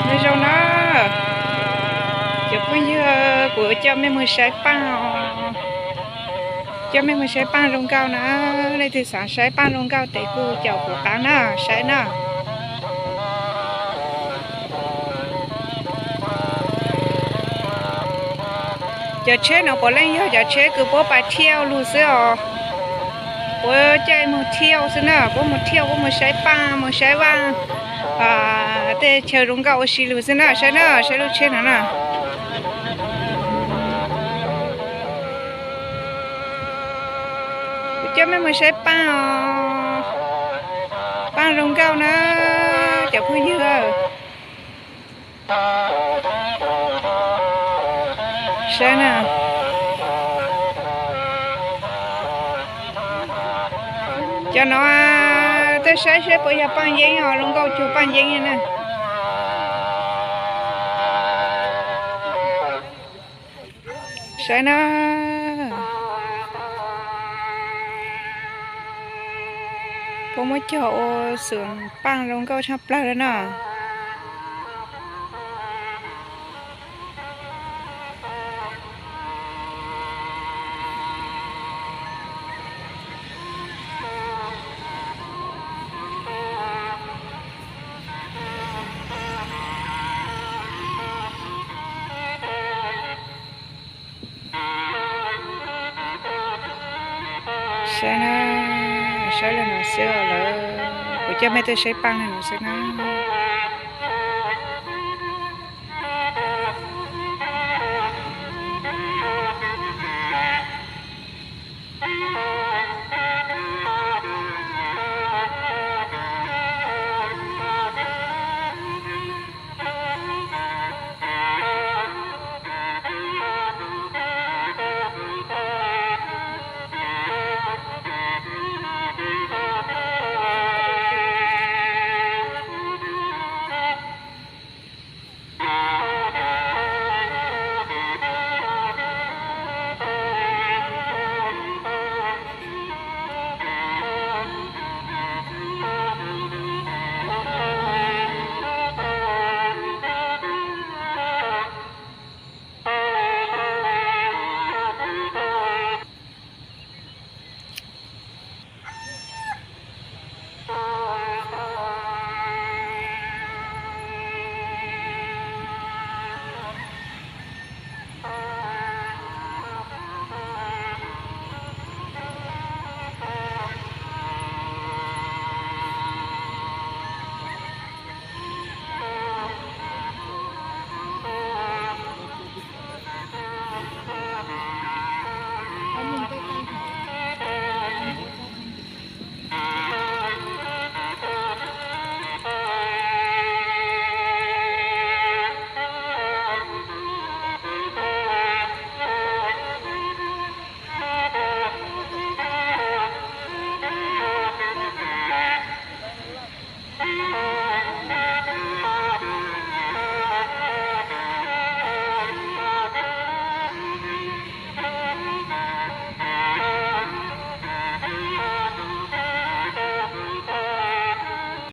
Nyob zoo na, cov phooj ywg, kuv coj mej mus saib paaj os. Coj mej mus saib paaj zoo nkauj na. Leej twg xav saib paaj zoo nkauj tes kuj caum kuv qab na, saib na. Cov tsheb no puav leej yog cov tsheb kws puab pas thiaj lug xwb os. Puab caij moog thiaj xwb na, puab moog thiaj, puab moog saib paaj, moog saib vaaj, tej chaw zoo nkauj ua si lug xwb na. Saib na, saib lub tsheb no na. Kuv coj mej moog saib paaj os. Paaj zoo nkauj na, cov phooj ywg. Saib na. Cov no, tej saib saib puas yog paaj yeeb os, zoo nkauj cuag paaj yeeb na. Saib na. Puab muab cog ua xum paaj zoo nkauj tshaj plawg le na. Saib na, saib le no xwb lawm. Kuv coj mej tuaj saib paaj le no xwb na.